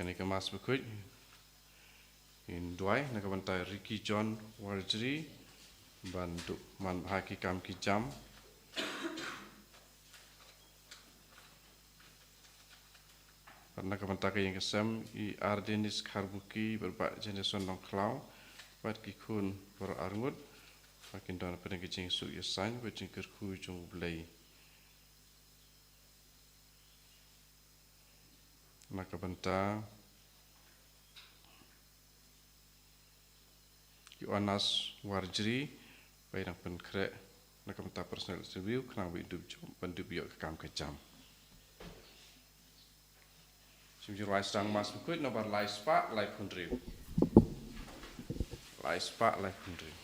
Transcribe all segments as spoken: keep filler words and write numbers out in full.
Kane ka Mass Bakhuid, ngin duwai na ka bynta Ricky John Warjri, ban duh man bha ki kam ki jam. Bad na ka bynta ka ïing ka sem, i Ardenis Kharbuki, bad Bah Jenison Nongkhlaw, bad ki khun baroh arngut, ba kin don hapdeng ka jingsuk ïasain, bad jingkyrkhu jong U Blei. Na ka bynta Ïoannis Warjri, ba i dang pynkhreh na ka bynta personal interview, khnang ba in dup jop, ban dup ïoh ka kam ka jam. Shim jingrwai sdang Mass Bakhuid, nombar lai spah laiphew hynriew. Lai spah laiphew hynriew.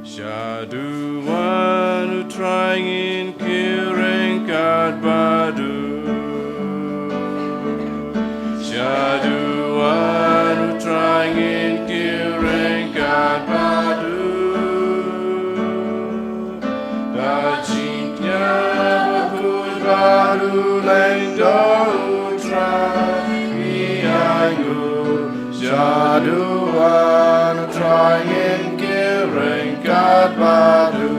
Shaduh wan U Trai, ngin kiew ryngkat bad U. Shaduh wan U Trai, ngin kiew ryngkat bad U. Da jingkñia bakhuid bad U, lyngdoh U Trai, ïa ngi. Shaduh wan U Trai, ngin kiew ryngkat bad U.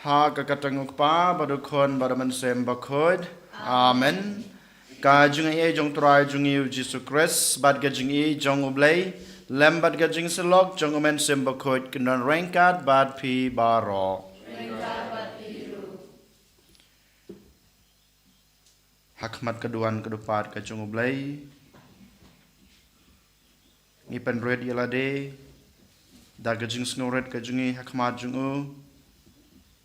Ha ka kyrteng U Kpa, bad U Khun, bad U Mynsiem Bakhuid. Amen. Ka jingaiei jong U Trai jong ngi U Jisu Khrist, bad ka jingïeit jong U Blei, lem bad ka jingsyllok jong U Mynsiem Bakhuid, kin don ryngkat bad phi baroh. Ha khmat ka duwan ka dupat ka jong U Blei, ngi pynrit ïa lade da ka jingsngewrit ka jong ngi ha khmat jong U.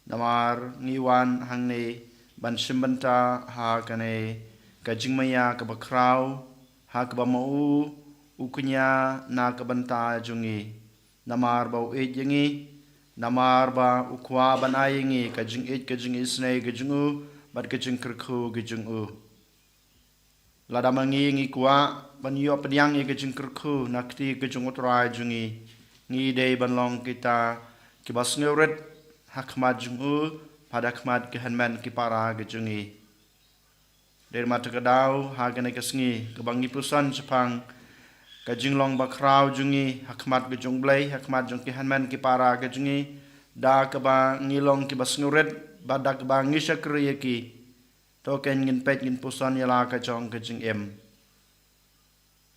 Namar ngi wan hangne ban shim bynta ha kane ka jingmaïa kaba khraw, ha kaba ma U u kñia na ka bynta jong ngi. Namar ba U ïeit ïa ngi, namar ba U kwah ban ai ïa ngi ka jingïeit, ka jingisynei ka jong U, bad ka jingkyrkhu ka jong U. Lada ma ngi ngi kwah ban ïoh pdiang ïa ka jingkyrkhu na kti ka jong U Trai jong ngi, ngi dei ban long kita kiba sngewrit ha khmat jong U, bad ha khmat ki hynmen ki para ka jong ngi. Dei ma kata ka daw, ha kane ka sngi, kaba ngi puson shaphang ka jinglong bakhraw jong ngi ha khmat ka jong U Blei, ha khmat jong ki hynmen ki para ka jong ngi, da kaba ngi long kiba sngewrit, bad da kaba ngi shakri ïa ki. To kein ngin peit, ngin puson ïa la ka jong ka jingim.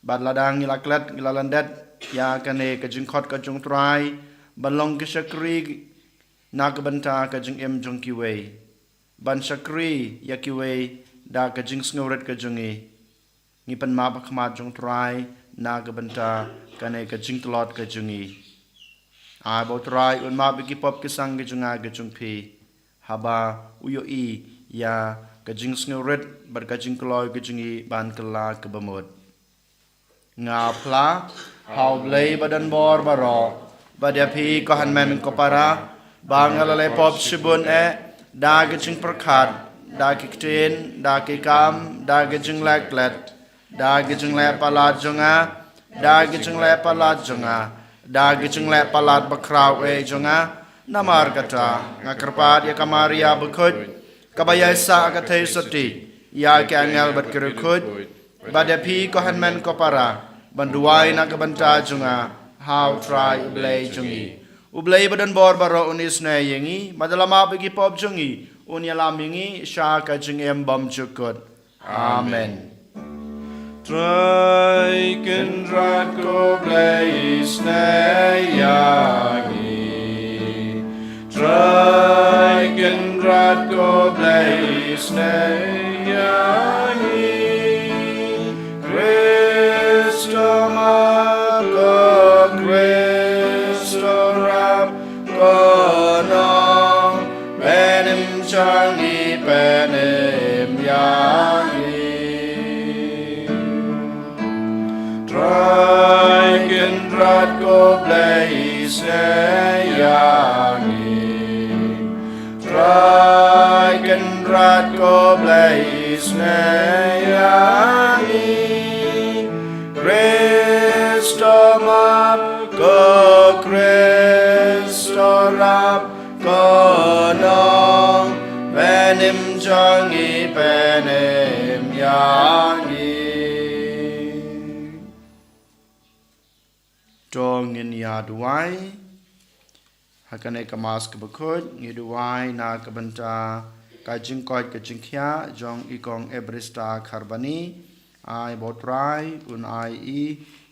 Bad lada ngi la klet, ngi la lyndet ïa kane ka jingkhot ka jong U Trai, ban long ki shakri na ka bynta ka jingim jong kiwei, ban shakri ïa kiwei da ka jingsngewrit ka jong ngi, ngi pynmap ha khmat jong U Trai na ka bynta kane ka jingtlot ka jong ngi. Ai ba U Trai Un map ïa ki pop ki sang ki jong nga ki jong phi, haba U ïohi ïa ka jingsngewrit bad ka jingkloi ka jong ngi ban kylla kaba mut. Nga phla ha U Blei ba don bor baroh, bad ïa phi ko hynmen ko para, ba nga la leh pop shibun eh, da ka jingpyrkhat, da ki ktien, da ki kam, da ka jingleh klet, da ka jingleh palat jong nga, da ka jingleh palat jong nga, da ka jingleh palat bakhraw eh jong nga. Namar kata, nga kyrpad ïa ka Maria bakhuid, kaba ïaisah ha ka theisotti, ïa ki angel bad ki riewkhuid, bad ïa phi ko hynmen ko para, ban duwai na ka bynta jong nga ha U Trai U Blei jong ngi. U Blei ba don bor baroh un isynei ïa ngi, bad un la map ïa ki pop jong ngi, un ïalam ïa ngi sha ka jingim bymjukut. Amen. Trai Kynrad ko Blei isynei ïa ngi. Trai Kynrad ko Blei isynei ïa ngi. Khrist u map, ko Khrist u rap, ko nongpynim jong ngi, pynim ïa ngi. Trai Kynrad ko Blei isynei ïa ngi. Trai Kynrad ko Blei isynei ïa ngi. Khrist u map, ko Khrist u rap, ko Sim jong i penem ya ngi. To ngin ïa duwai. Ha kane ka Mass ka bakhuid ngi duwai na ka bynta ka jingkoit ka jingkhiah jong i Kong Ebrista Kharbani. Ai ba U Trai un ai i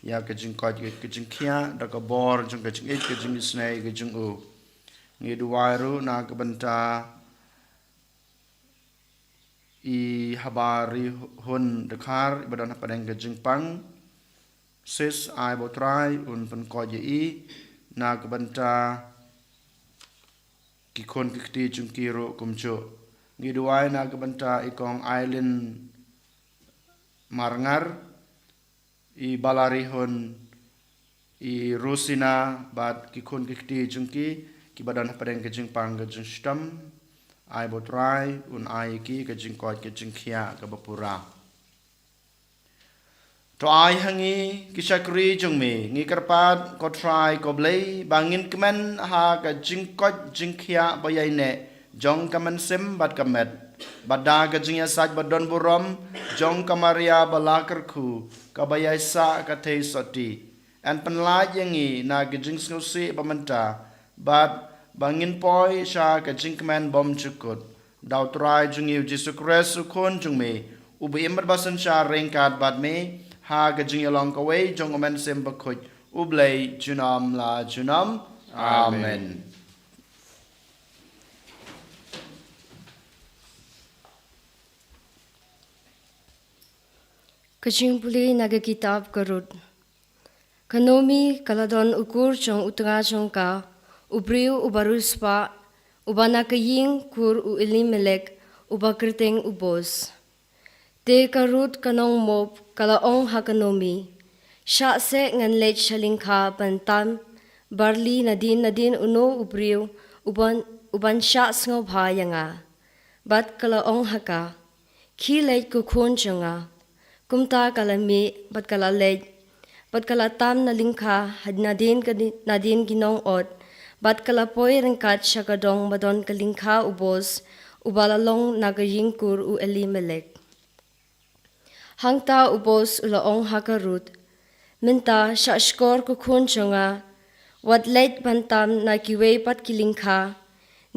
ïa ka jingkoit ka jingkhiah da ka bor jong ka jingïeit ka jingisynei ka jong u. Ngi duwai ruh na ka bynta i Haba Rihun Dkhar i ba don hapdeng ka jingpang. Sis, ai ba U Trai un pynkoit ïa i na ka bynta ki khun ki kti jong ki ruh kumjuh. Ngi duwai na ka bynta i Kong Aileen Marngar, i Balarihun, i Rosina bad ki khun ki kti jong ki ki ba don hapdeng ka jingpang ka jingshitom. Ai ba U Trai un ai ki ka jingkoit ka jingkhiah ka ba pura. To ai ha ngi ki shakri jong me, ngi kyrpad ko Trai ko Blei ba ngin kmen ha ka jingkoit jingkhiah ba ïaineh jong ka mynsiem bad ka met, bad da ka jingïasaid ba don burom jong ka Maria ba la kyrkhu ka ba ïaisah ka theisotti. Yn pynlait ïa ngi na ka jingsngewsih ba mynta bad ba ngin poi sha ka jingkmen bymjukut. Da U Trai jong ngi U Jisu Khrist U Khun jong me, u ba im bad ba synshar ryngkat bad me ha ka jingïalong kawei jong U Mynsiem Bakhuid, U Blei junom la junom. Amen. Amen. Ka jingpule na ka kitab ka Ruth. Ka Naomi ka la don u kur jong u tnga jong ka, u briew u ba riewspah, u ba na ka ïing kur u Elimelek, u ba kyrteng u Boaz. Te ka Ruth ka nong Moab ka la ong ha ka Naomi, shah seh ngan leit sha lyngkha ban tam barli nadien nadien uno u briew u ban, u ban shah sngewbha ïa nga. Bad ka la ong ha ka, khie leit ko khun jong nga. Kumta ka la mih bad ka la leit bad ka la tam na lyngkha ha nadien ka di-, nadien ki nong ot, bad ka la poi ryngkat sha ka dong ba don ka lyngkha u Boaz, u ba la long na ka ïing kur u Elimelek. Hangta u Boaz u la ong ha ka Ruth, mynta shah shkor ko khun jong nga, wat leit ban tam na kiwei pat ki lyngkha,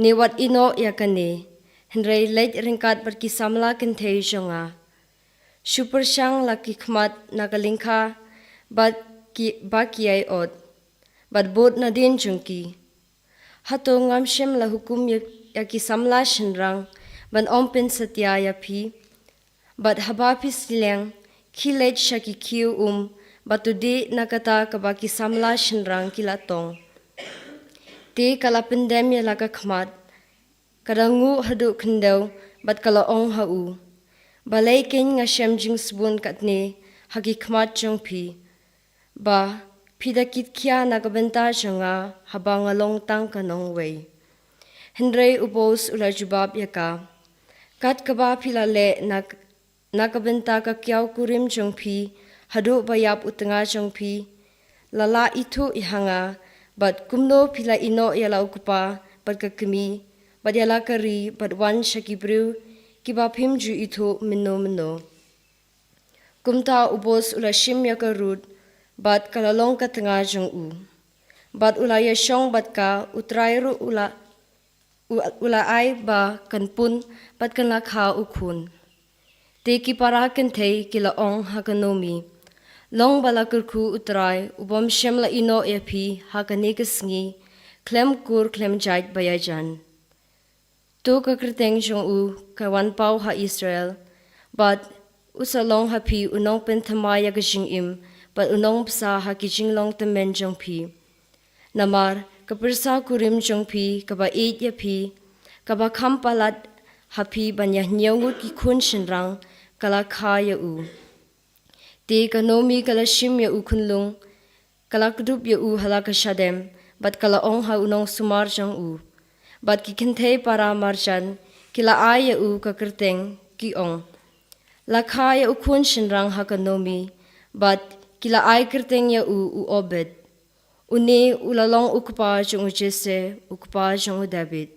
ne wat ïehnoh ïa kane, hynrei leit ryngkat bad ki samla kynthei jong nga. Shu pyrshang la ki khmat na ka lyngkha bad ki, ba ki ïai ot, bad bud nadien jong ki. Hato ngam shym la hukum ïa, ïa ki samla shynrang ban ym pynsatia ïa phi? Bad haba phi shiliang, khie leit sha ki khiew um bad to dih na kata kaba ki samla shynrang ki la tong. Te ka la pyndem ïa la ka khmat, ka dang nguh haduh khyndew bad ka la ong ha u, balei keiñ nga shem jingsbun katne ha ki khmat jong phi, ba phi da kit khia na ka bynta jong nga haba nga long tang ka nongwei? Hynrei u Boaz u la jubab ïa ka, kat kaba phi la leh na, na ka bynta ka kiaw kurim jong phi haduh ba ïap u tnga jong phi, la lah ithuh ïa nga, bad kumno phi la ïehnoh ïa la u kpa bad ka kmie bad ïa la ka ri bad wan sha ki briew kiba phim ju ithuh mynno mynno. Kumta u Boaz u la shim ïa ka Ruth bad ka la long ka tnga jong u. Bad u la ïashong bad ka, u Trai ruh u la, u, u la ai ba kan pun bad kan la kha u khun. Te ki para kynthei ki la ong ha ka Naomi, long ba la kyrkhu u Trai u bym shym la ïehnoh ïa phi ha kane ka sngi khlem kur khlem jait ba ïajan. To ka kyrteng jong u ka wan paw ha Israel, bad u sa long ha phi u nongpynthymmai ïa ka jingim bad u nongbsa ha ki jinglong tymmen jong phi. Namar ka pyrsa kurim jong phi kaba ïeit ïa phi, kaba kham palat ha phi ban ïa hynñiew ngut ki khun shynrang, ka la kha ïa u. Te ka Naomi ka la shim ïa u khunlung, ka la kdup ïa u ha la ka shadem, bad ka la ong ha u nongsumar jong u. Bad ki kynthei para marjan ki la ai ïa u ka kyrteng, ki ong, la kha ïa u khun shynrang ha ka Naomi, bad ki la ai kyrteng ïa u, u Obed. Une u la long u kpa jong u Jesse, u kpa jong u David.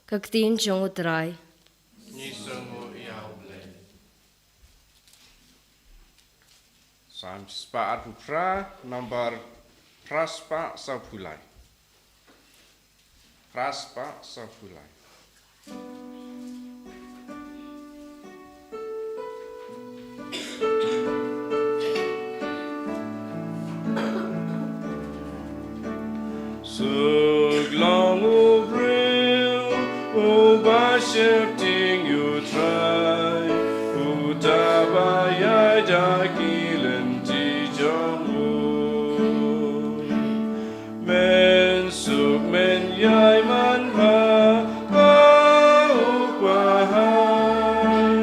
Ka ktien jong u Trai. Ngi sngewnguh ïa U Blei. Salm shispah arphew phra, number phra spah sawphew lai. Phra spah sawphew lai. Suk long u briew uba sheptieng ïa U Trai, uta ba ïaid ha ki lynti jong u. Men suk men ïai manbha ha u Kpa hai.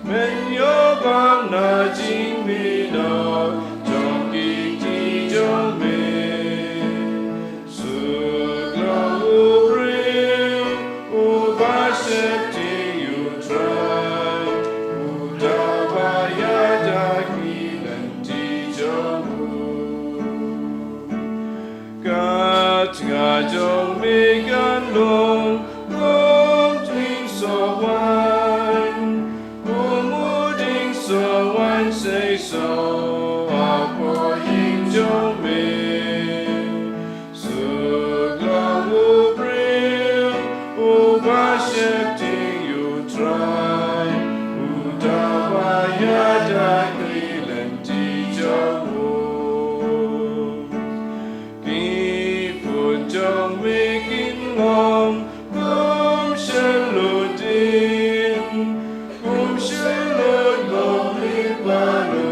Men ïoh bam na jingmih noh jong ki kti jong me. Suk long u briew uba sheptieng ïa U Trai, uta ba ïaid ha ki lynti jong u. Ka tnga jong me kan long kum u dieng soh waiñ, kum u dieng soh waiñ seisoh hapoh ïing jong me. Suk long u briew uba sheptieng ïa U Trai, uta ba ïaid ha ki lynti jong u. Ki khun jong me kin long kum shynlut dien, kum shynlut longmih palu,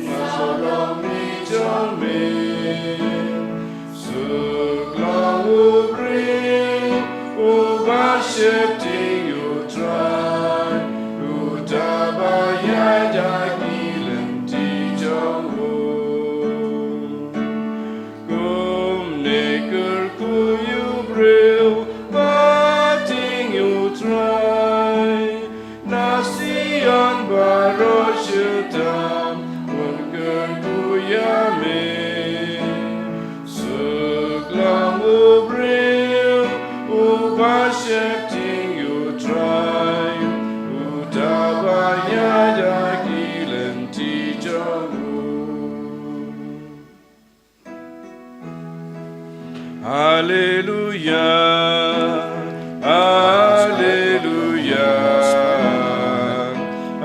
ma sawdong longmih jong me. Suk long u briew uba sheptieng ïa U Trai, uta ba ïaid ha ki lynti jong u. Kumne kyrkhu ïa u briew ba tieng ïa U Trai. Na Sion baroh shi tam un kyrkhu ïa me. Suk long u briew uba sheptieng ïa U Trai, uta ba ïaid ha ki lynti jong u. Haleluya, haleluya,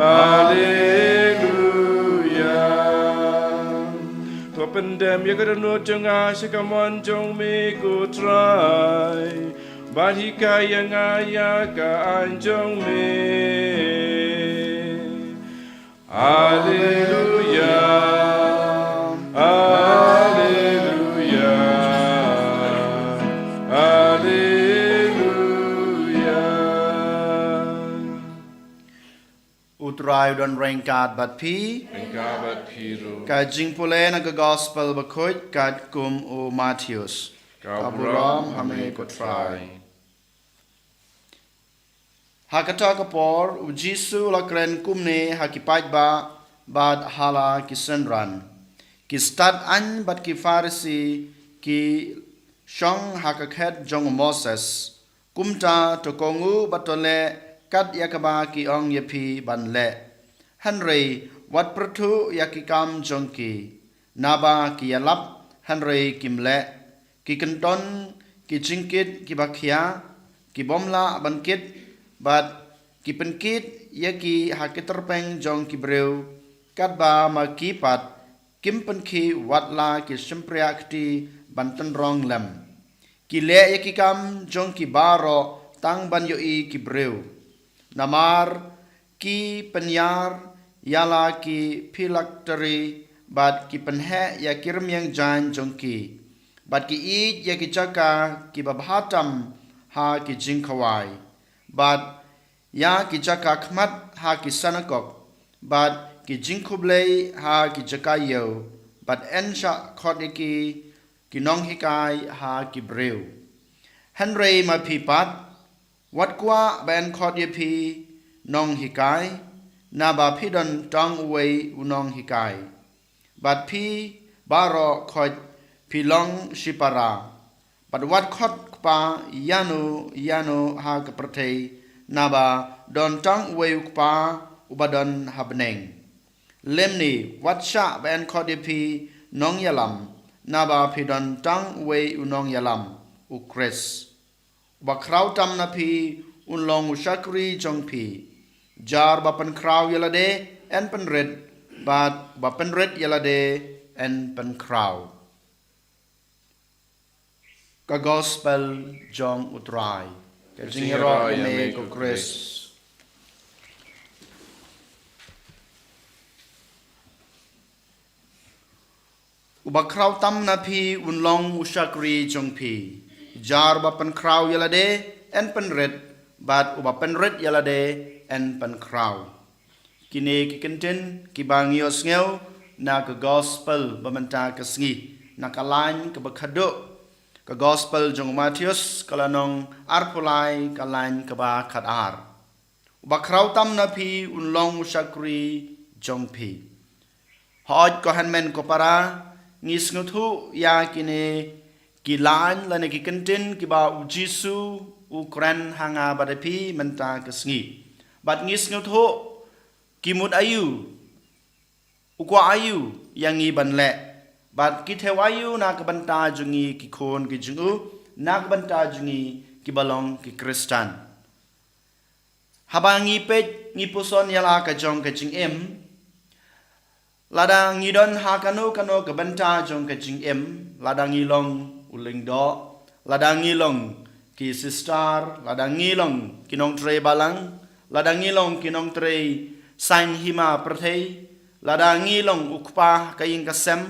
haleluya. To pyndem ïa ka dohnud jong nga sha ka mon jong me, ko Trai, bad hikai ïa nga ïa ka aiñ jong me. Haleluya, haleluya, haleluya. U Trai u don ryngkat bad phi. Ryngkat bad phi ruh. Ka jingpule na ka Gospel Bakhuid katkum u Mathaios. Ka burom ha me, ko Trai. Ha kata ka por, u Jisu u la kren kumne ha ki paidbah bad ha la ki synran. Ki stad aiñ bad ki Pharisi ki shong ha ka khet jong u Moses. Kumta to kohnguh bad to leh kat ïa kaba ki ong ïa phi ban leh. Hynrei wat pyrthuh ïa ki kam jong ki. Naba ki ïalap hynrei kim leh. Ki kynton ki jingkit kiba khia, ki bym lah ban kit, bad ki pynkit ïa ki ha ki tyrpeng jong ki briew, katba ma ki pat kim pynkhih wat la ki shympriah kti ban tynrong lem. Ki leh ïa ki kam jong ki baroh tang ban ïohi ki briew. Namar ki pynïar ïa la ki phylactery bad ki pynheh ïa ki rmiang jaiñ jong ki, bad ki ïeit ïa ki jaka kiba bha tam ha ki jingkhawai, bad ïa ki jaka khmat ha ki synagog, bad ki jingkhublei ha ki jaka ïew, bad yn shah khot ïa ki ki nonghikai ha ki briew. Hynrei ma phi pat, wat kwah ba yn khot ïa phi nonghikai, naba phi don tang uwei u nonghikai. Bad phi baroh khoit phi long shipara. Bad wat khot kpa ïano ïano ha ka pyrthei naba don tang uwei u Kpa uba don ha bneng. Lymne wat shah ba yn khot ïa phi nongïalam, naba phi don tang uwei u nongïalam, u Khrist. Uba khraw tam na phi un long u shakri jong phi. Jar ba pynkhraw ïa lade yn pynrit, bad uba pynrit ïa lade yn pynkhraw. Ka Gospel jong U Trai. Ka jingïaroh ïa me ko Khrist. Uba khraw tam na phi un long u shakri jong phi. Jar ba pynkhraw ïa lade yn pynrit, bad uba pynrit ïa lade yn pynkhraw. Kine ki kyntien kiba ngi ïohsngew na ka Gospel ba mynta ka sngi, na ka lain kaba khatduh. Ka Gospel jong u Mathaios, ka lynnong arphew lai, ka lain kaba khatar. Uba khraw tam na phi un long u shakri jong phi. Hooid ko hynmen ko para, ngi sngewthuh ïa kine ki lain lane ki kyntien kiba U Jisu u kren ha nga bad ha phi mynta ka sngi. Bad ngi sngewthuh ki mut aïu, u kwah aïu ïa ngi ban leh, bad ki thew aïu na ka bynta jong ngi ki khun ki jong u, na ka bynta jong ngi kiba long ki Khristan. Haba ngi peit, ngi puson ïa la ka jong ka jingim. Lada ngi don ha kano kano ka bynta jong ka jingim, lada ngi long u lyngdoh, lada ngi long ki sister, lada ngi long ki nongtrei balang, lada ngi long ki nongtrei saiñ hima pyrthei, lada ngi long u kpa ka ïing ka sem,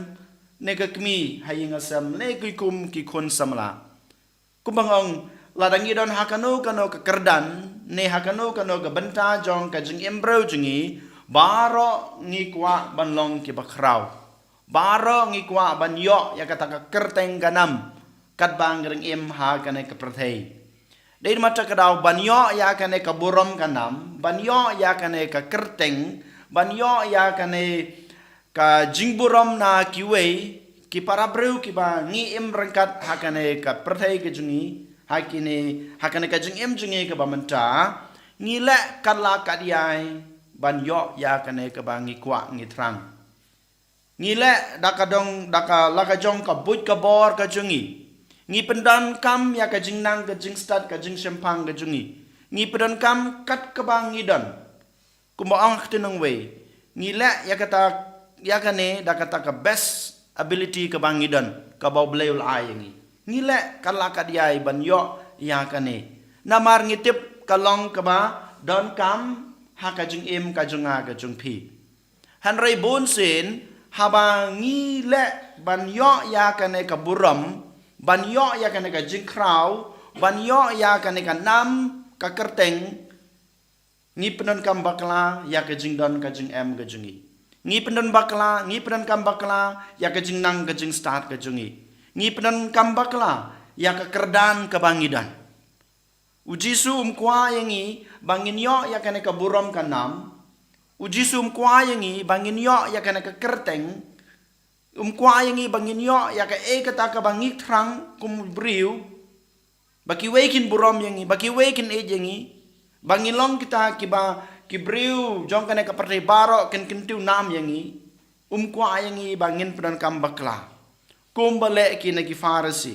ne ka kmie ha ïing ka sem, ne ki kum ki khun samla. Kumba nga ong, lada ngi don ha kano kano ka kyrdan, ne ha kano kano ka bynta jong ka jingim briew jong ngi, baroh ngi kwah ban long kiba khraw. Baroh ngi kwah ban ïoh ïa kata ka kyrteng ka nam, katba ngi dang im ha kane ka pyrthei. Dei namar kata ka daw ban ïoh ïa kane ka burom ka nam, ban ïoh ïa kane ka kyrteng, ban ïoh ïa kane ka jingburom na kiwei ki para briew kiba ngi im ryngkat ha kane ka pyrthei ka jong ngi, ha kine, ha kane ka jingim jong ngi kaba mynta, ngi leh kat la kat ïai ban ïoh ïa kane kaba ngi kwah ngi thrang. Ngi leh da ka dong, da ka la ka jong ka buit ka bor ka jong ngi. Ngi pyndonkam ïa ka jingnang ka jingstad ka jingshemphang ka jong ngi. Ngi pyndonkam kat kaba ngi don. Kumba ong ha ka ktien nongwei, ngi leh ïa kata, ïa kane da kata ka best ability kaba ngi don, kaba U Blei u la ai ïa ngi. Ngi leh kat la kat ïai ban ïoh ïa kane. Namar ngi tip ka long kaba donkam ha ka jingim ka jong nga ka jong phi. Hynrei bunsien, haba ngi leh ban ïoh ïa kane ka burom, ban ïoh ïa kane ka jingkhraw, ban ïoh ïa kane ka nam ka kyrteng, ngi pyndonkam bakla ïa ka jingdon ka jingem ka jong ngi. Ngi pyndon bakla, ngi pyndonkam bakla ïa ka jingnang ka jingstad ka jong ngi. Ngi pyndonkam bakla ïa ka kyrdan kaba ngi don. U Jisu um kwah ïa ngi ba ngin ïoh ïa kane ka burom ka nam. U Jisu um kwah ïa ngi ba ngin ïoh ïa kane ka kyrteng. Um kwah ïa ngi ba ngin ïoh ïa kaei kata kaba ngi thrang kum u briew. Ba kiwei kin burom ïa ngi, ba kiwei kin ïeit ïa ngi. Ba ngin long kita kiba, ki briew jong kane ka pyrthei baroh kin kyntiew nam ïa ngi. Um kwah ïa ngi ba ngin pyndonkam bakla. Kumba leh kine ki Pharisi.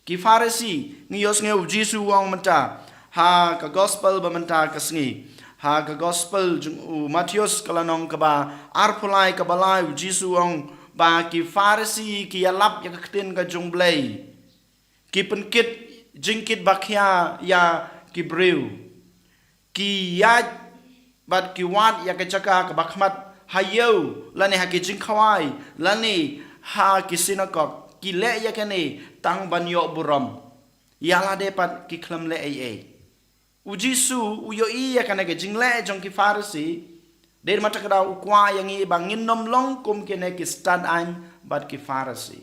Ki Pharisi, ngi ïohsngew u Jisu u ong mynta ha ka Gospel ba mynta ka sngi. Ha ka Gospel jong u Mathaios ka lynnong kaba arphew lai kaba lai, u Jisu u ong ba ki Pharisi ki ïalap ïa ka ktien ka jong U Blei. Ki pynkit jingkit ba khia ïa ki briew. Ki ïaid bad ki wad ïa ka jaka kaba khmat ha ïew, lane ha ki jingkhawai, lane ha ki synagog. Ki leh ïa kane tang ban ïoh burom. Ïa lade pat ki khlem leh ei ei. U Jisu u ïohi ïa kane ka jingleh jong ki Pharisi. Dei namar kata ka daw u kwah ïa ngi ba ngin nym long kum kine ki stad aiñ bad ki Pharisi.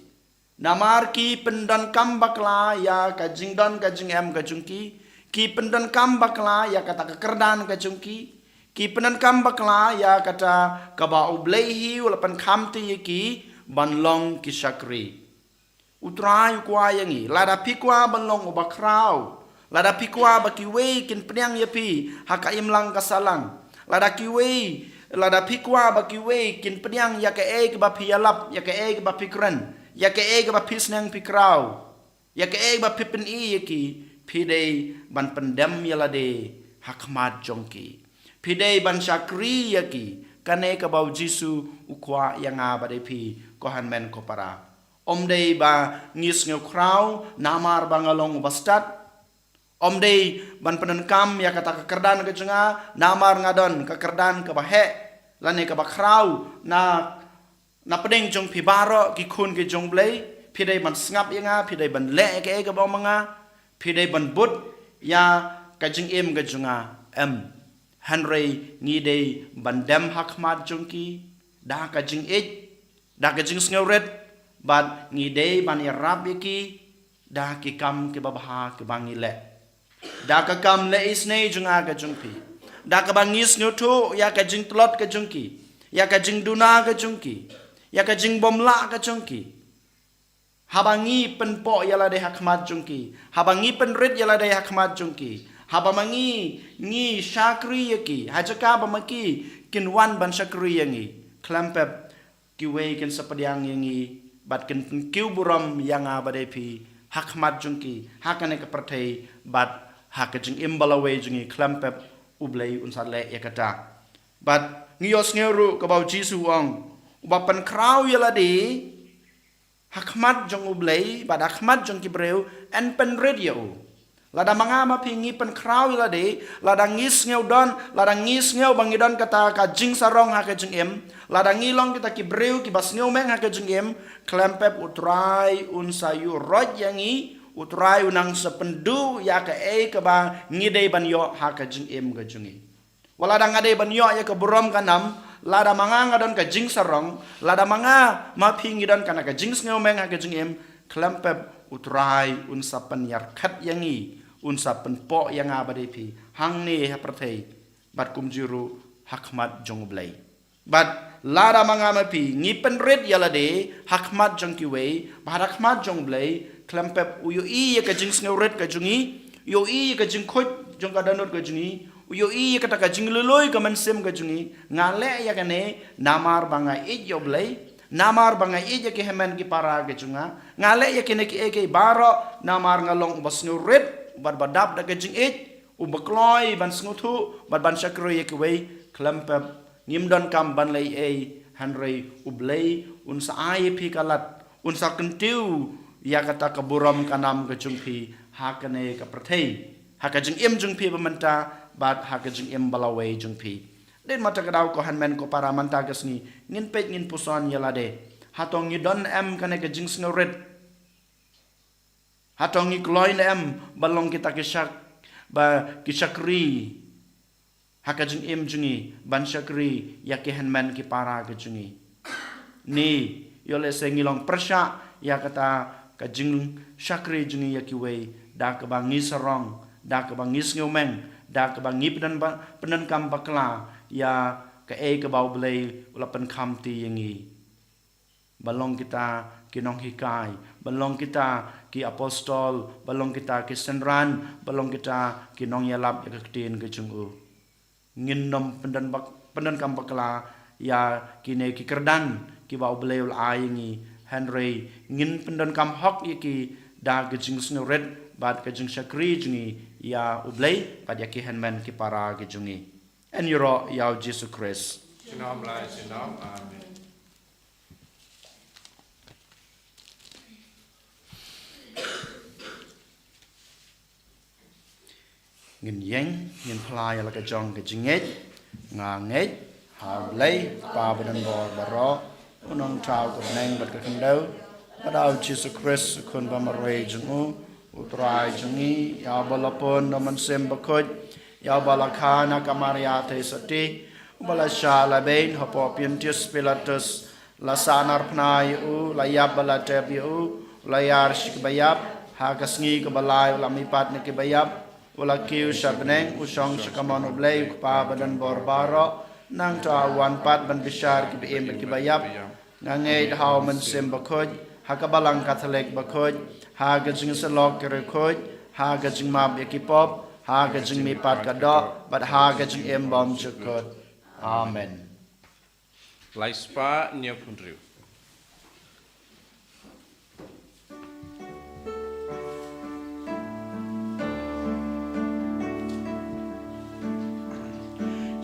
Namar ki pyndonkam bakla ïa ka jingdon ka jingem ka jong ki. Ki pyndonkam bakla ïa kata ka kyrdan ka jong ki. Ki pyndonkam bakla ïa kata kaba U Blei hi u la pynkham te ïa ki ban long ki shakri. U Trai u kwah ïa ngi, lada phi kwah ban long uba khraw, Lada phi kwah ba kiwei kin pdiang ïa phi ha ka imlang ka sahlang, lada kiwei, lada phi kwah ba kiwei kin pdiang ïa kaei kaba phi ïalap, ïa kaei kaba phi kren, ïa kaei kaba phi sneng phi kraw, ïa kaei ba phi pyni ïa ki, phi dei ban pyndem ïa lade ha khmat jong ki. Phi dei ban shakri ïa ki. Kane kaba u Jisu u kwah ïa nga bad ïa phi, ko hynmen ko para. Ym dei ba ngi sngew khraw namar ba nga long uba stad. Ym dei ban pyndonkam ïa kata ka kyrdan ka jong nga namar nga don ka kyrdan kaba heh lane kaba khraw na, na pdeng jong phi baroh ki khun ki jong U Blei. Phi dei ban sngap ïa nga, phi dei ban leh ïa kaei kaba ong ma nga, phi dei ban bud ïa ka jingim ka jong nga. Em. Hynrei ngi dei ban dem ha khmat jong ki da ka jingïeit, da ka jingsngewrit, bad ngi dei ban ïarap ïa ki da ki kam kiba bha kiba ngi leh. Da ka kam leh isynei jong nga ka jong phi. Da kaba ngi sngewthuh ïa ka jingtlot ka jong ki, ïa ka jingduna ka jong ki, ïa ka jingbymlah ka jong ki. Haba ngi pynpoh ïa lade ha khmat jong ki, haba ngi pynrit ïa lade ha khmat jong ki, haba ma ngi, ngi shakri ïa ki ha jaka ba ma ki kin wan ban shakri ïa ngi, khlem pep kiwei kin sa pdiang ïa ngi bad kin pynkiew burom ïa nga bad ïa phi ha khmat jong ki, ha kane ka pyrthei bad ha ka jingim ba lawei jong ngi. Khlem pep U Blei un sa leh ïa kata. Bad ngi ïohsngew ruh kaba u Jisu u ong, uba pynkhraw ïa lade ha khmat jong U Blei bad ha khmat jong ki briew yn pynrit ïa u. Lada ma nga ma phi ngi pynkhraw ïa lade, lada ngi sngew don, lada ngi sngew ba ngi don kata ka jingsarong ha ka jingim, lada ngi long kita ki briew kiba sngewmeng ha ka jingim, khlem pep U Trai un sa ïuh roit ïa ngi, U Trai un nang sa pynduh ïa kaei kaba ngi dei ban ïoh ha ka jingim ka jong ngi. Wat lada nga dei ban ïoh ïa ka burom ka nam, lada ma nga nga don ka jingsarong, lada ma nga ma phi ngi don kane ka jingsngewmeng ha ka jingim, khlem pep U Trai un sa pynïarkhat ïa ngi, un sa pynpoh ïa nga bad ïa phi hangne ha pyrthei bad kumjuh ruh ha khmat jong U Blei. Bad lada ma nga ma phi ngi pynrit ïa lade ha khmat jong kiwei bad ha khmat jong U Blei, khlem pep u ïohi ïa ka jingsngewrit ka jong ngi, u ïohi ïa ka jingkhuid jong ka dohnud ka jong ngi, u ïohi ïa kata ka jinglului ka mynsiem ka jong ngi. Nga leh ïa kane namar ba nga ïeit ïa U Blei, namar ba nga ïeit ïa ki hynmen ki para ka jong nga. Nga leh ïa kine kiei kiei baroh namar nga long uba sngewrit bad ba dap da ka jingïeit, uba kloi ban sngewthuh bad ban shakri ïa kiwei. Khlem pep ngim donkam ban leh ei, hynrei U Blei un sa ai ïa phi ka lad, un sa kyntiew ïa kata ka burom ka nam ka jong phi ha kane ka pyrthei, ha ka jingim jong phi ba mynta bad ha ka jingim ba lawei jong phi. Dei ma ta ka daw ko hynmen ko para, mynta ka sngi ngin peit ngin puson ïa lade. Hato ngi don em kane ka jingsngewrit? Hato ngi kloi ne em ban long kita ki shak, ba ki shakri ha ka jingim jong ngi, ban shakri ïa ki hynmen ki para ka jong ngi? Ne ïoh lehse ngi long pyrshah ïa kata ka jingshakri jong ngi ïa kiwei da kaba ngi sarong, da kaba ngi sngewmeng, da kaba ngi pyndonkam bakla ïa kaei kaba U Blei u la pynkhamti ïa ngi. Ba long kita ki nonghikai, ba long kita ki apostol, ba long kita ki synran, ba long kita ki nongïalap ïa ka ktien ka jong u. Ngin nym pyndon bak, pyndonkam bakla ïa kine ki kyrdan kiba U Blei u la ai ïa ngi, hynrei ngin pyndonkam hok ïa ki da ka jingsngewrit bad ka jingshakri jong ngi ïa U Blei bad ïa ki hynmen ki para ki jong ngi. Yn ïaroh ïa U Jisu Khrist. Junom la junom. Amen. Ngin ïeng, ngin phla ïa la ka jong ka jingngeit. Nga ngeit ha U Blei, Kpa badonbor baroh, U Nongthaw ka bneng bad ka khyndew, bad ha U Jisu Khrist, U Khun bamarwei jong u, U Trai jong ngi, ïa uba la pun da U Mynsiem Bakhuid, ïa uba la kha na ka Maria theisotti, uba la shah la beiñ hapoh Pontius Pilatus, la sahnarphna ïa u, la ïap bad la tep ïa u, u la ïar sha kiba ïap, ha ka sngi kaba lai u la mihpat na kiba ïap, u la kiew sha bneng, u shong sha kamon U Blei U Kpa badonbor baroh. Nangta u wan pat ban bishar kiba im bad kiba ïap. Nga ngeit ha U Mynsiem Bakhuid, ha ka Balang Katholik bakhuid, ha ka jingïasyllok ki riewkhuid, ha ka jingmap ïa ki pop, ha ka jingmihpat ka doh, bad ha ka jingim bymjukut. Amen. Lai spah hynñiew phew hynriew.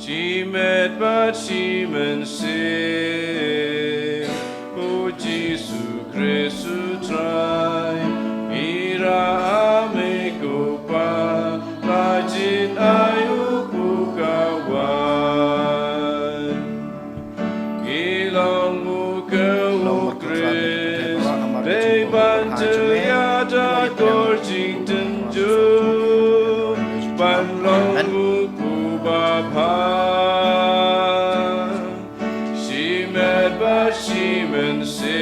Shimet bad shimenseng, O Jisu Khrist U Trai, ngi ïarap me ko Pa, ba jin ai u pukawai. Ngi long u ka u Khrist, dei ban jylla da kor jingtynjuh, ban long u pu babha. Shimet bad shimenseng,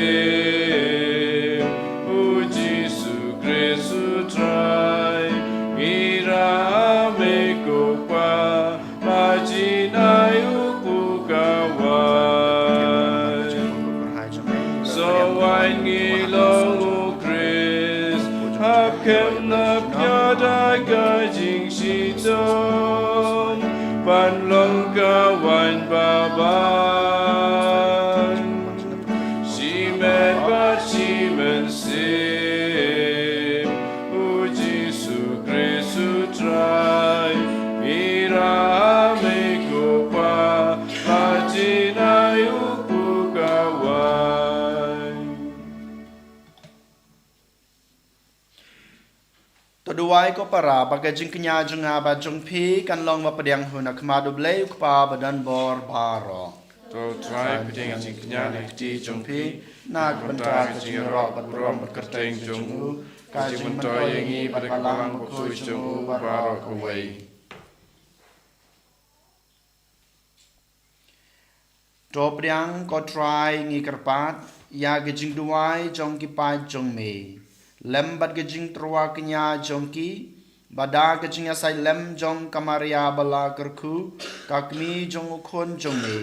O Jisu Khrist U Trai, ngi ïarap me ko Pa, ba jin ai u pukawai. Sa wan ngi long u Khrist, hap kem na phi da ka jingshitom, ban long ka waiñ babha. Shimet bad shimenseng, O Jisu Khrist U Trai, ngi ïarap me ko Pa, ba jin ai u pukawai. To duwai ko para, ba ka jingkñia jong nga bad jong phi kan long ba pdiang hun ha khmat U Blei U Kpa badonbor baroh. To U Trai pdiang ka jingkñia na ka kti jong phi, na ka bynta ka jingïaroh bad burom bad kyrteng jong u, ka jingmyntoi ïa ngi bad ka balang bakhuid jong u baroh kawei. To pdiang ko Trai, ngi kyrpad ïa ka jingduwai jong ki paid jong me lem bad ka jingtyrwa kñia jong ki, ba da ka jingïasaid lem jong ka Maria ba la kyrkhu, ka kmie jong u Khun jong me,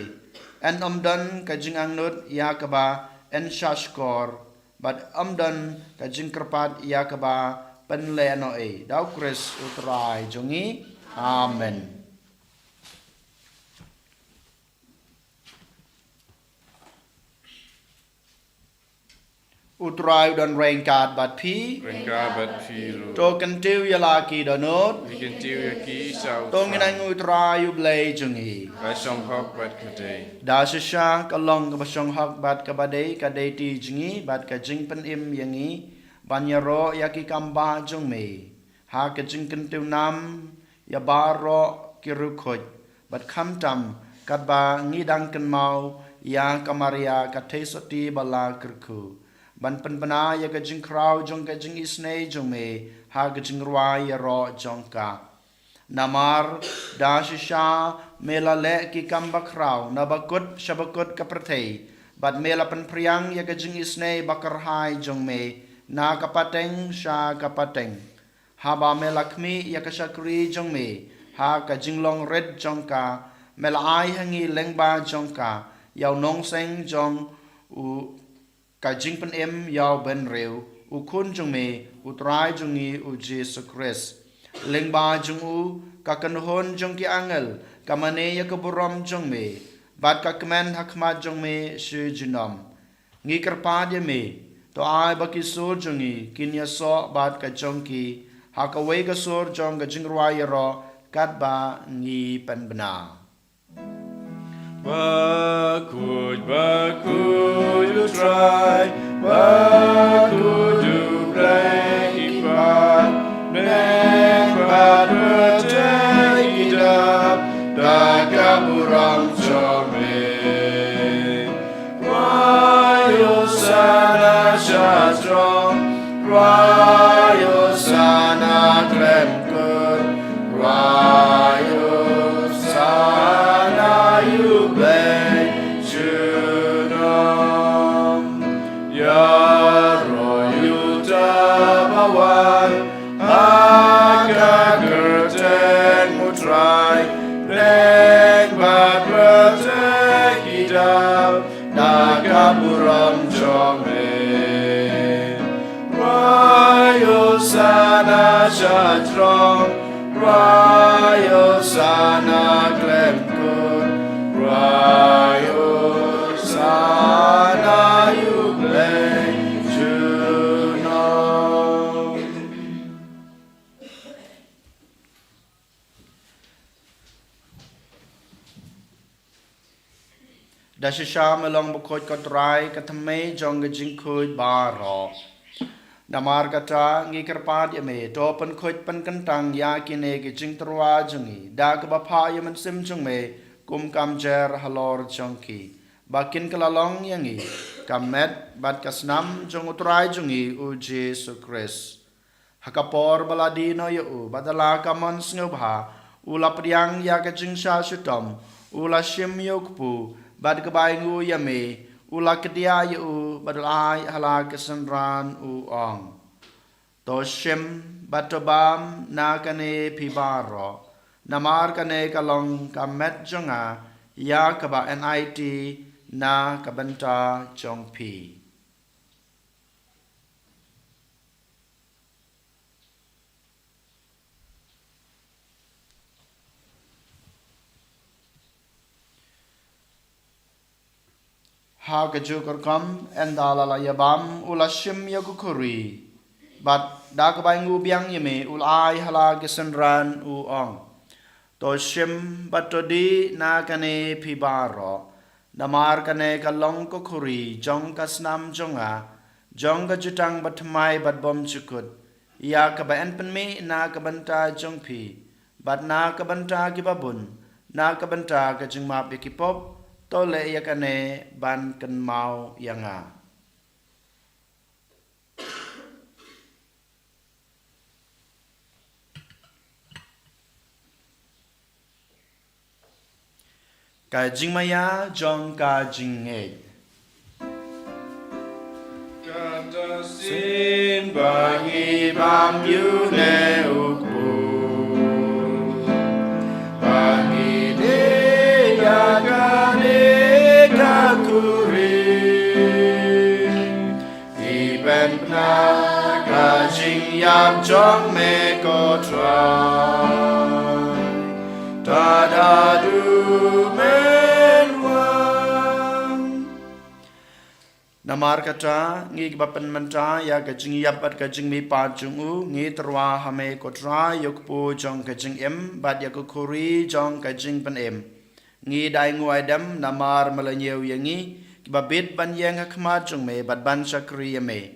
yn ym don ka jingangnud ïa kaba yn shahshkor, bad ym don ka jingkyrpad ïa kaba pynleh noh ei. Da U Khrist U Trai jong ngi. Amen. U Trai u don ryngkat bad phi. Ryngkat bad phi ruh. To kyntiew ïa la ki dohnud. Ngi kyntiew ïa ki sha U Trai. To ngin ai nguh ïa U Trai U Blei jong ngi. Ka shong hok bad ka dei. Da shisha ka long kaba shong hok bad kaba dei, ka dei ti jong ngi bad ka jingpynim ïa ngi ban ïaroh ïa ki kam bah jong me ha ka jingkyntiew nam ïa baroh ki riewkhuid, bad khamtam katba ngi dang kynmaw ïa ka Maria ka theisotti ba la kyrkhu, ban pynbna ïa ka jingkhraw jong ka jingisynei jong me ha ka jingrwai ïaroh jong ka. Namar da shisha me la leh ki kam bakhraw na bakut sha bakut ka pyrthei, bad me la pynphriang ïa ka jingisynei bakyrhai jong me na ka pateng sha ka pateng, haba me la khmih ïa ka shakri jong me ha ka jinglong rit jong ka, me la ai ha ngi lyngba jong ka ïa u nongseng jong u, ka jingpynim ïa u bynriew, u Khun jong me, U Trai jong ngi U Jisu Khrist. Lyngba jong u ka kynhun jong ki angel ka mane ïa ka burom jong me, bad ka kmen ha khmat jong me shi junom. Ngi kyrpad ïa me, to ai ba ki sur jong ngi kin ïasoh bad ka jong ki ha kawei ka sur jong ka jingrwai ïaroh, katba ngi pynbna. Bakhuid, bakhuid U Trai, bakhuid U Blei ki paid, bneng bad pyrthei ki dap da ka burom jong me. Rwai Hosana sha throne, rwai Hosana khlem kut, rwai Hosana ïa U Blei junom. Ïaroh ïa uta ba wan ha ka kyrteng U Trai, bneng bad pyrthei ki dap da ka burom jong me. Rwai Hosana sha Da shisha me long bakhuid ko Trai, ka thymmei jong ka jingkhuid baroh. Namar kata ngi kyrpad ïa me, to pynkhuid pynkyntang ïa kine ki jingtyrwa jong ngi da kaba phah ïa u Mynsiem jong me kum ka mjer halor jong ki, ba kin kylla long ïa ngi ka met bad ka snam jong u Trai jong ngi u Jisu Khrist. Ha ka por ba la die noh ïa u bad da la ka mon sngewbha, u la pdiang ïa ka jingshah shitom, u la shim ïa u kpu, bad kaba ainguh ïa me, u la kdiah ïa u bad u la ai ha la ki synran, u ong: To shim bad to bam na kane phi baroh, namar kane ka long ka met jong nga, ïa kaba enait na ka bynta jong phi. Ha kajuh ka rukom, ynda la la ïa bam, u la shim ïa ka khuri, bad da kaba ainguh biang ïa me, u la ai ha la ki synran, u ong: To shim bad to dih na kane phi baroh, namar kane ka long ka khuri jong ka snam jong nga, jong ka jutang bathymmai bad bymjukut, ïa kaba yn pynmih na ka bynta jong phi bad na ka bynta kiba bun, na ka bynta ka jingmap ïa ki pop. To leh ïa kane ban kynmaw ïa nga. Ka jingmaïa jong ka jingngeit. Kata shisien ba ngi bam ïa une u kpu, ba ngi dih ïa kane ka khuri, ngi pynbna ka jingïap jong me ko Trai, tad haduh men wan. Namar kata, ngi kiba pynmynta ïa ka jingïap bad ka jingmihpat jong u, ngi tyrwa ha me ko Trai, ïa u kpu jong ka jingim bad ïa ka khuri jong ka jingpynim. Ngi da ainguh aidem namar me la ñiew ïa ngi, kiba bit ban ïeng ha khmat jong me bad ban shakri ïa me.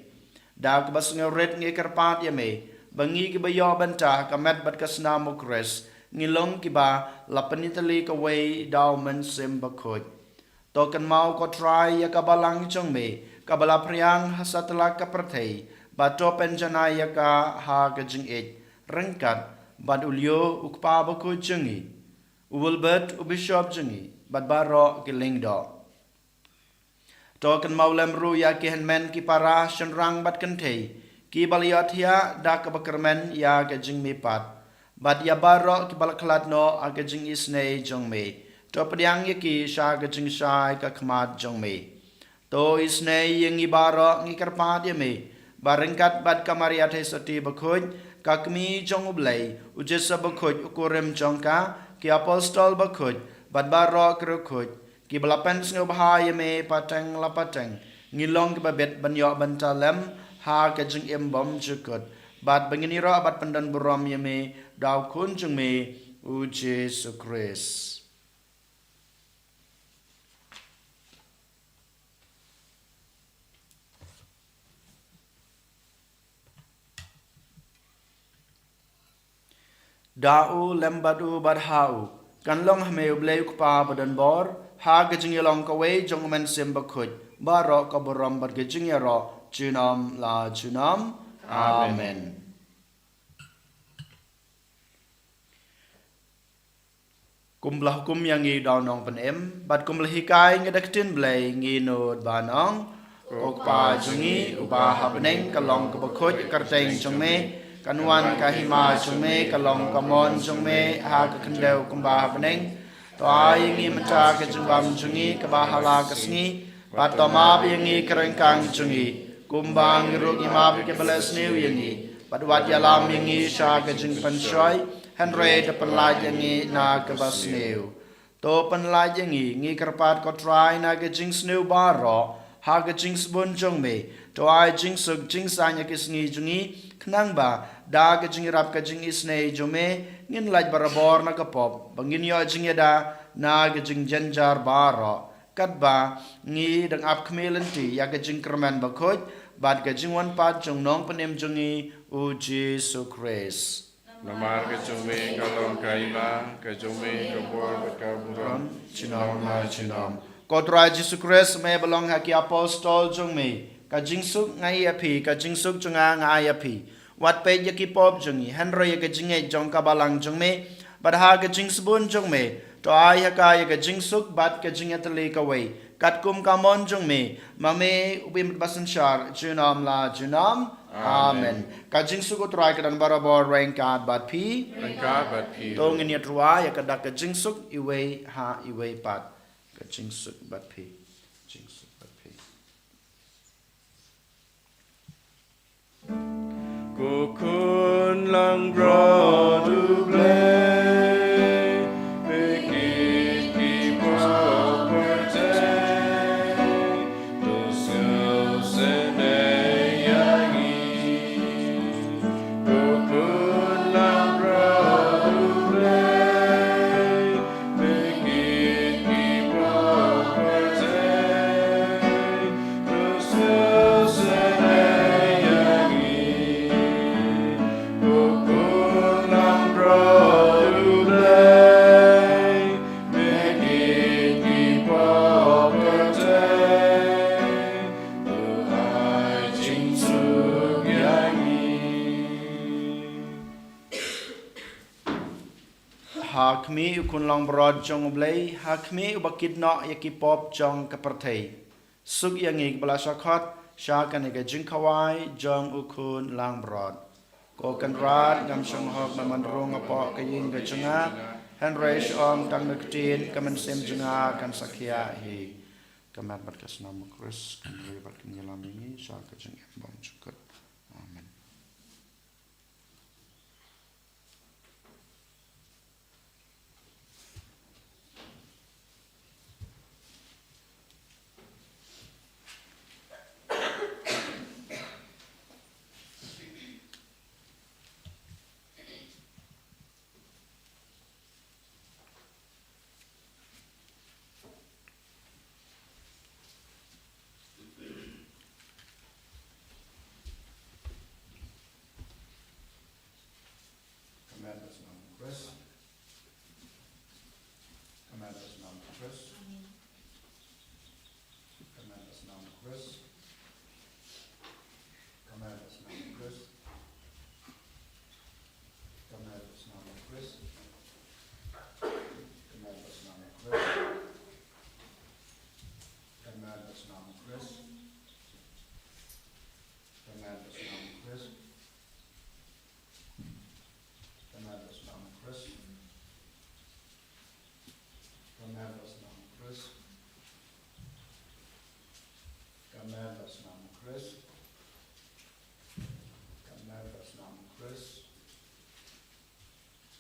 Da kaba sngewrit ngi kyrpad ïa me, ba ngi kiba ïoh bynta ha ka met bad ka snam u Khrist, ngi long kiba la pynïatylli kawei da u Mynsiem Bakhuid. To kynmaw ko Trai ïa ka balang jong me, kaba la phriang ha satlak ka pyrthei, bad to pynjanai ïa ka ha ka jingïeit, ryngkat bad u Leo u kpa bakhuid jong ngi, u Wilbert u bishop jong ngi, bad baroh ki lyngdoh. To kynmaw lem ruh ïa ki hynmen ki para shynrang bad kynthei, kiba la ïohthiah da kaba kyrmen ïa ka jingmihpat, bad ïa baroh kiba la khlad noh ha ka jingisynei jong me. To pdiang ïa ki sha ka jingshai ka khmat jong me. To isynei ïa ngi baroh, ngi kyrpad ïa me, ba ryngkat bad ka Maria Theisotti bakhuid, ka Kmie jong u Blei, u Joseph bakhuid u kurim jong ka, ki apostol bakhuid, bad baroh ki riewkhuid, kiba la pynsngewbha ïa me pateng la pateng, ngin long kiba bit ban ïoh bynta lem ha ka jingim bymjukut, bad ba ngin ïaroh bad pyndonburom ïa me da u Khun jong me, u Jisu Khrist. Da u, lem bad u, bad ha u, kan long ha me u Blei u Kpa badonbor, ha ka jingïalong kawei jong u Mynsiem Bakhuid, baroh ka burom bad ka jingïaroh junom la junom. Amen. Amen. Kumba la hukum ïa ngi da u Nongpynim, bad kumba la hikai ngi da ka ktien Blei, ngi nud ban ong: Ko Kpa jong ngi uba ha bneng, ka long kaba khuid ka kyrteng jong me, kan wan ka hima jong me, ka long ka mon jong me ha ka khyndew kumba ha bneng. To ai ïa ngi mynta ka jingbam jong ngi kaba ha la ka sngi, bad to map ïa ngi ki ryngkang jong ngi, kumba ngi ruh ngi map ïa kiba leh sniew ïa ngi, bad wat ïalam ïa ngi sha ka jingpynshoi, hynrei to pynlait ïa ngi na kaba sniew. To pynlait ïa ngi, ngi kyrpad ko Trai, na ka jingsniew baroh, ha ka jingsbun jong me. To ai jingsuk jingsaiñ ha ki sngi jong ngi, khnang ba da ka jingïarap ka jingisynei jong me, ngin lait barabor na ka pop, ba ngin ïoh jingïada na ka jingjynjar baroh. katba ngi dang ap khmih lynti ïa ka jingkyrmen bakhuid bad ka jingwan pat jong u Nongpynim jong ngi, u Jisu Khrist. Namar ka jong me ka long ka hima, ka jong me ka bor bad ka burom, junom la junom. Ko Trai Jisu Khrist, me ba long ha ki apostol jong me, ka jingsuk nga ai ïa phi, ka jingsuk jong nga nga ai ïa phi. Wat peit ïa ki pop jong ngi, hynrei ïa ka jingngeit jong ka balang jong me, bad ha ka jingsbun jong me, to ai ha ka ïa ka jingsuk bad ka jingïatylli kawei, katkum ka mon jong me, ma me u bym ba synshar, junom la junom. Amen. Amen. Ka jingsuk u Trai ka don barabor ryngkat bad phi. Ryngkat bad phi. To ngin ïa rwai ïa ka dak ka jingsuk iwei ha iwei pat. Ka jingsuk bad phi. Jingsuk bad phi. Ko khun langbrot U Blei, phi kit ki pop pyrthei, to sngewsynei ïa ngi. Ko khun langbrot U Blei, phi kit ki pop pyrthei, Ha khmih u khun langbrot jong U Blei, ha khmih uba kit noh ïa ki pop jong ka pyrthei. Suk ïa ngi kiba la shah khot sha kane ka jingkhawai jong u khun langbrot. Ko Kynrad, ngam shong hok ban wan rung hapoh ka ïing ka jong nga, hynrei shu ong tang da ka ktien, ka mynsiem jong nga kan sa khiah hi. Ka met bad ka snam u Khrist kan ri bad kan ïalam ïa ngi sha ka jingim bymjukut. Amen. Ka met bad ka snam u Khrist. Ka met bad ka snam u Khrist. Ka met bad ka snam u Khrist. Ka met bad ka snam u Khrist. Ka met bad ka snam u Khrist. Ka met bad ka snam u Khrist. Ka met bad ka snam u Khrist. Ka met bad ka snam u Khrist. Ka met bad ka snam u Khrist. Ka met bad ka snam u Khrist. Ka met bad ka snam u Khrist. Ka met bad ka snam u Khrist.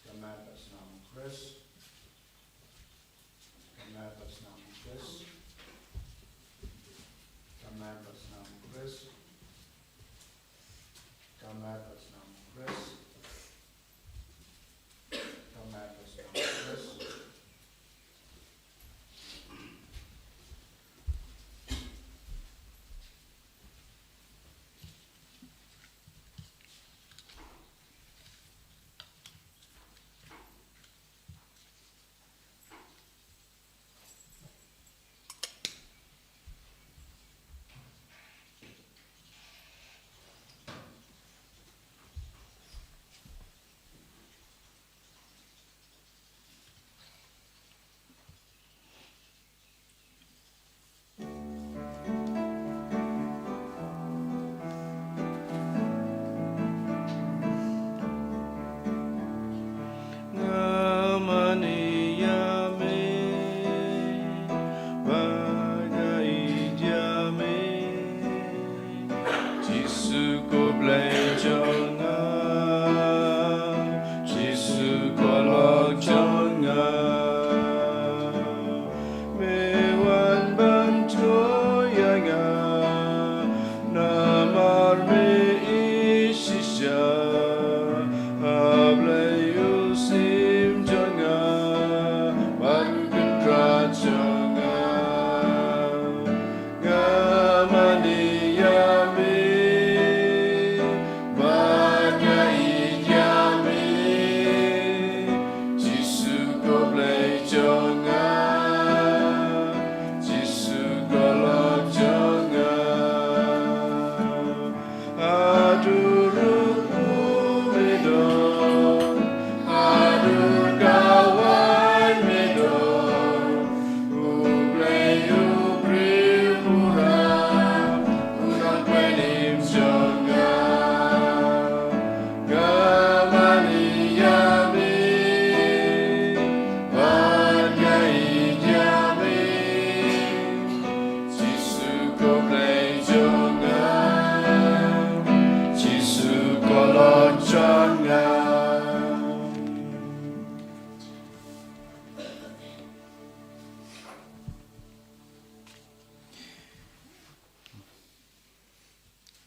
Ka met bad ka snam u Khrist. Ka met bad ka snam u Khrist. Ka met bad ka snam u Khrist. Ka met bad ka snam u Khrist. Ka met bad ka snam u Khrist. Nga mane ïa me, ba nga ïeit ïa me. Jisu ko Blei jong nga, Jisu ko lok jong nga. Me wan ban troi ïa nga, namar me ïeit shisha. A Blei u syiem jong nga, bad u Kynrad jong nga.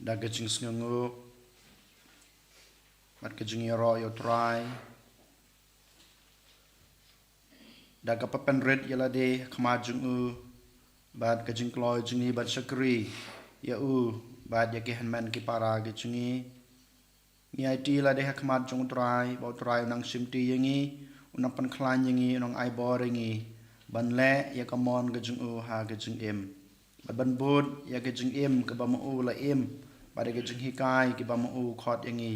Da ka jingsngewnguh bad ka jingïaroh ïa U Trai, da kaba pynrit ïa lade ha khmat jong u, bad ka jingkloi jong ngi ban shakri ïa u bad ïa ki hynmen ki para ki jong ngi. Ngi aiti lade ha khmat jong U Trai, ba U Trai u nang shimti ïa ngi, u nang pynkhlaiñ ïa ngi, u nang ai bor ïa ngi ban leh ïa ka mon ka jong u ha ka jingim, bad ban bud ïa ka jingim kaba ma u la im, bad ïa ka jinghikai kiba ma u khot ïa ngi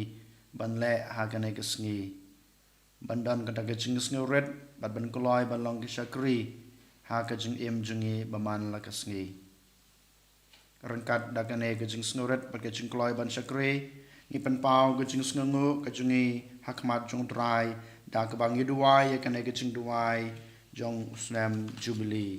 ban leh ha kane ka sngi, ban don kata ka jingsngewrit, bad ban kloi ban long ki shakri ha ka jingim jong ngi ba man la ka sngi. Ryngkat da kane ka jingsngewrit bad ka jingkloi ban shakri, ngi pynpaw ka jingsngewnguh ka jong ngi ha khmat jong U Trai, da kaba ngi duwai ïa kane ka jingduwai jong u snem Jubili.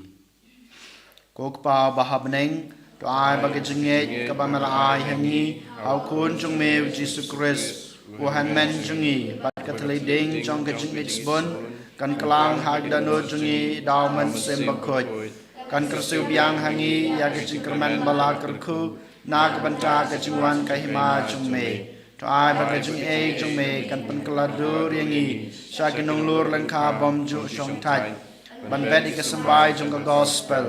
Ko Kpa ba ha bneng, to ai ba ka jingngeit kaba me la ai ha ngi ha u Khun jong me u Jisu Khrist, u hynmen jong ngi, bad ka thylliej ding jong ka jingngeit sbun, kan kylla ha ki dohnud jong ngi da u Mynsiem Bakhuid. Kan kyrsiew biang ha ngi ïa ka jingkyrmen ba la kyrkhu na ka bynta ka jingwan ka hima jong me. To ai ba ka jingaiei jong me kan pynkylla dur ïa ngi sha ki nonglur lyngkha bymjuh shongthait, ban bet ïa ka symbai jong ka gospel.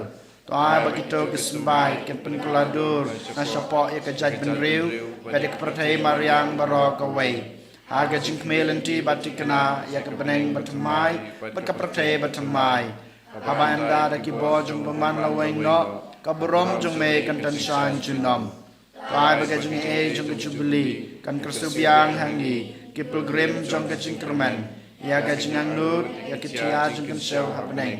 To ai ba kito ki symbai kan pynkylla dur na shapoh ïa ka jaitbynriew, bad ïa ka pyrthei mariang baroh kawei, ha ka jingkhmih lynti ba thikna ïa ka bneng bathymmai bad ka pyrthei bathymmai, haba ynda da ki bor jong u bymman la weng noh, ka burom jong me kan tynshaiñ junom. To ai ba ka jingaiei jong ka Jubili kan kyrsiew biang ha ngi, ki pilgrim jong ka jingkyrmen, ïa ka jingangnud ïa ki thiah jingkynshew ha bneng.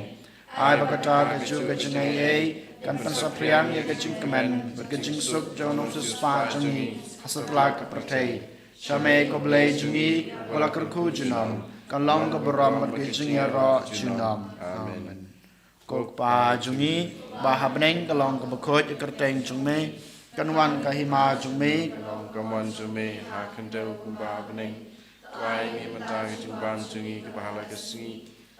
Ai ba kata kajuh ka jingaiei kan pynsaphriang ïa ka jingkmen bad ka jingsuk jong u nongsiewspah jong ngi ha satlak ka pyrthei. Sha me ko Blei jong ngi, ko la kyrkhu junom, kan long ka burom bad ka jingïaroh junom. Amen. Ko Kpa jong ngi ba ha bneng, kan long kaba khuid ïa ka kyrteng jong me, kan wan ka hima jong me, kan long ka mon jong me ha khyndew kumba ha bneng. To ai ngi mynta ka jingbam jong ngi kaba ha la ka sngi,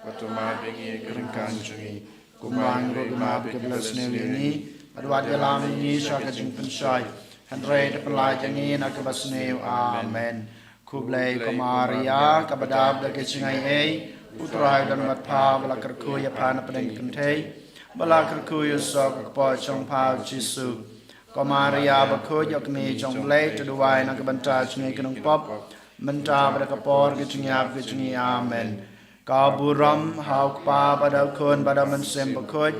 bad to map ïa ngi ïa ki ryngkang jong ngi, kumba ngi ruh ngi map ïa kiba la sniew ïa ngi, bad wat ïalam ïa ngi sha ka jingpynshoi, hynrei to pynlait ïa ngi na kaba sniew. Amen. Khublei ko Maria, kaba dap da ka jingaiei, U Trai u don bad pha, ba la kyrkhu ïa pha na pdeng kynthei, ba la kyrkhu ïa u soh ka kpoh jong pha u Jisu. Ko Maria bakhuid, ïoh kmie jong U Blei, to duwai na ka bynta jong ngi ki nongpop, mynta bad ha ka por ka jingïap ka jong ngi. Amen. Ka burom ha U Kpa bad ha U Khun bad ha U Mynsiem Bakhuid,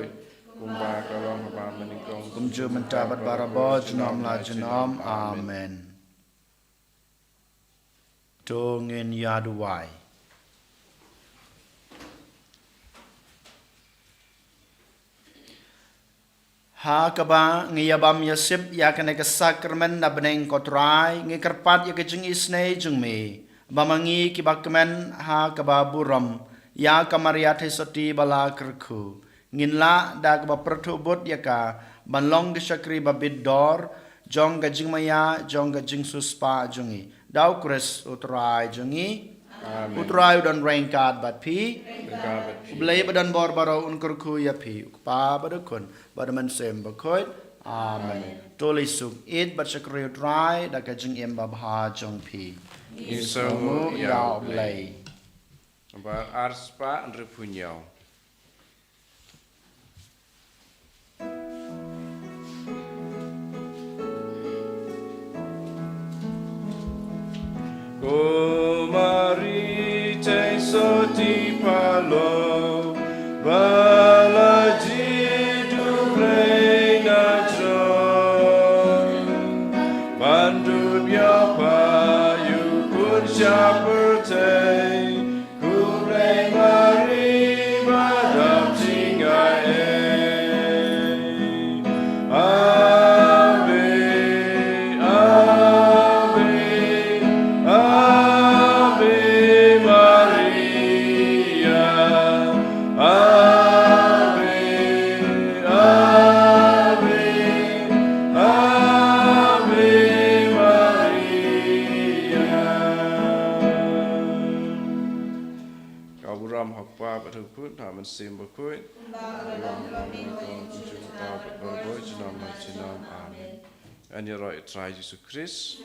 kumba ka long ha ba mynnyngkong, kumjuh mynta bad barabor, junom la junom. Amen. To ngin ïa duwai. Ha kaba ngi ïa bam ïa sip ïa kane ka sakramen na bneng, ko Trai, ngi kyrpad ïa ka jingisynei jong me, ba ma ngi kiba kmen ha kaba burom ïa ka Maria Theisotti ba la kyrkhu, ngin lah da kaba pyrthuh bud ïa ka ban long ki shakri ba bit dor jong ka jingmaïa, jong ka jingsiewspah jong ngi, da U Khrist U Trai jong ngi. Amen. U Trai u don ryngkat bad phi. Ryngkat bad phi. U Blei ba don bor baroh un kyrkhu ïa phi, U Kpa bad U Khun bad U Mynsiem Bakhuid. Amen. Amen. To leit suk ïeit bad shakri U Trai da ka jingim babha jong phi. Ngi sngewnguh ïa U Blei. Ba ar spah hynriewphew hynñiew. Ko Maria Theisotti Palo, ba la jied U Blei na jrong, ban dup ïa pha ïa u Khun sha pyrthei. Khublei Maria ba dap jingaiei. Ave, Ave, Ave Maria. Ave, Ave, Ave Maria. Ka burom ha U Kpa bad ha U Khun bad ha U Mynsiem Bakhuid. Kumba ka long ha la ka mynnyngkong, kumjuh mynta bad barabor, junom la junom. Amen. Yn ïaroh ïa u Trai Jisu Khrist.